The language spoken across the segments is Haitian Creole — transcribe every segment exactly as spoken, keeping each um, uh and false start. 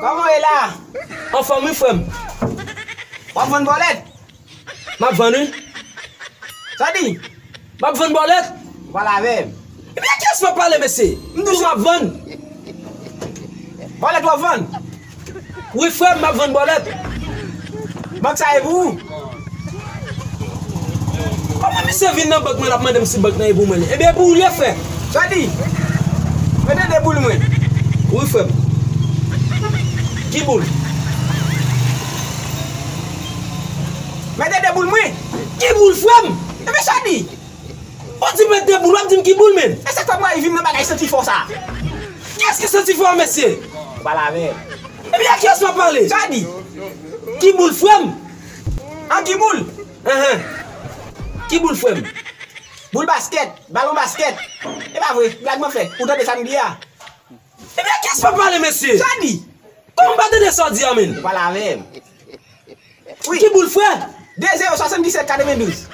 Kòman w ye la? Anfòm wi, frè m. W ap vann bòlèt? M ap vann wi. Sa w di? M ap vann bòlèt. Ou pale avè m. Ebyen, a kiyès m ap pale, mesye? M di w m ap vann. Bòlèt w ap vann? Wi, frè m, m ap vann bòlèt. Bank sa e pou ou? Kòman misye vin nan bank mwen, l ap mande m si bank nan e pou mwen li? Ebyen, e pou ou l ye, frè. Sa w di? Mete de boul mwen. Wi, frè m. Ki boul? Mete de boul mwen. Ki boul, frè m? Ebyen, sa w di? Ou di m mete de boul, w ap di m ki boul, menm? E sa k fè m rayi vin nan bagay santi fò sa? Kiyès ki santi fò a, mesye? Ou pale avè m. Ebyen, a kiyès m ap pale? Sa w di? Ki boul, frè m? An ki boul? Enhen. Ki boul, frè m? Boul baskèt, balon baskèt. E pa vre, blag mwen fè. Ou tande sa m di a? Ebyen, a kiyès m ap pale, mesye? Sa w di? Kòman m pa tande sa w di a, menm? Ou pale avè m. Wi. Ki boul, frè? De zewo, swasanndisèt, katrevendouz.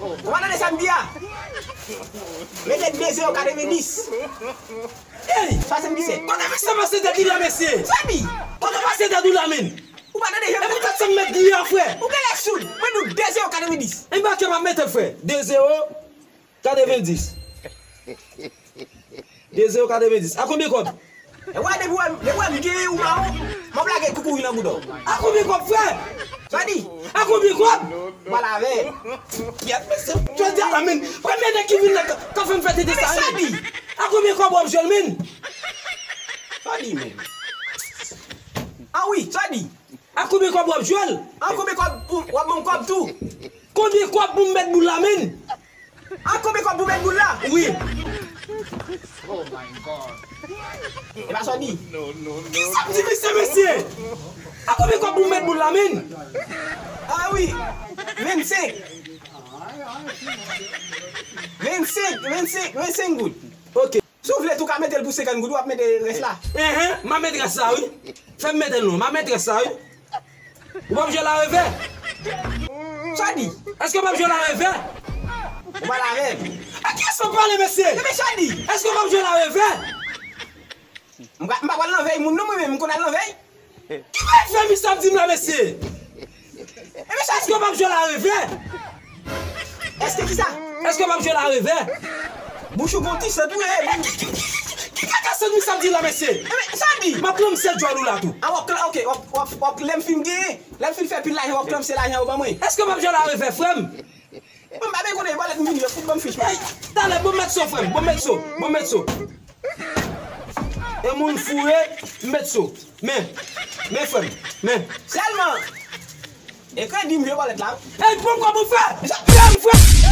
Ou pa tande sa m di a? Mete de zewo, katrevendis. Ey! Swasanndisèt. Kote misye pase tèt li la, mesye? Sa w di? Kote w pase tèt ou la, menm? Ou pa tande jan m... E poutèt sa m mèt di a, frè. Ou genlè soud. Mwen di w de zewo, katrevendis. Anbake m ap mete l, frè. De zewo, katrevendis. De zewo, katrevendis. A konbyen kòb? E w a depi w wè m, depi w wè m gen ou mawon, m ap lage koukouri nan bouda w. A konbyen kòb, frè? Sa w di? A konbyen kòb? Ou pale avè m. Kiyès mesye? Jodi a la, menm, premye nèg ki vin nan ka, ka fè m fè tete sa, sa w di? A konbyen kòb w ap jwe l, menm? Sa w di, menm? A wi, sa w di? A konbyen kòb w ap jwe l? A konbyen kòb pou, w ap ban m kòb tou? Konbyen kòb pou m mèt boul la, menm? A konbyen kòb pou mèt boul la? Wi. E pa sa w di? Sa m di misye, mesye? A konbyen kòb pou mèt boul la, menm? A wi. Vennsenk. Vennsenk, vennsenk, vennsenk goud. Ok. Si w vle tou, w ka mete l pou senkant goud, w ap mete rès la. Enhen, m a mete rès la, wi. Fè m mete l non, m a mete rès la, wi. Ou p ap jwe l a revè? Sa w di? Èske w p ap jwe l a revè? Ou pale avè m. A kiyès m ap pale, mesye? Ebyen, sa w di? Èske w p ap jwe l a revè? M pa, m pa pral nan vèy moun non, mwen menm, m konn al nan vèy. Ki bagay fè misye ap di m la, mesye? Ebyen, sa w di? Èske w p ap jwe l a revè? Èske kisa? Èske w p ap jwe l a revè? Bouch ou gon ti sant wi, e. Ki, ki, ki, ki, ki kaka sant misye ap di la, mesye? Ebyen, sa w di? M ap klanmse djòl ou la tou. A, w ap klan-, ok, w ap, w ap, w ap, lè m fin genyen, lè m fin fè pil lajan, w ap klanmse lajan ou ban mwen. Èske w p ap jwe l a revè, frè m? Mwen m pa bezwen konnen bòlèt m vini, yo fout ban m fich mwen. Ey, talè, bon m mèt so, frè m, bon m mèt so, bon m mèt so. E moun foure, m mèt so. Men, men, frè m, men. Sèlman, e kredi m jwe bòlèt la. Ey, pran kòb ou, frè! Frè m, frè m!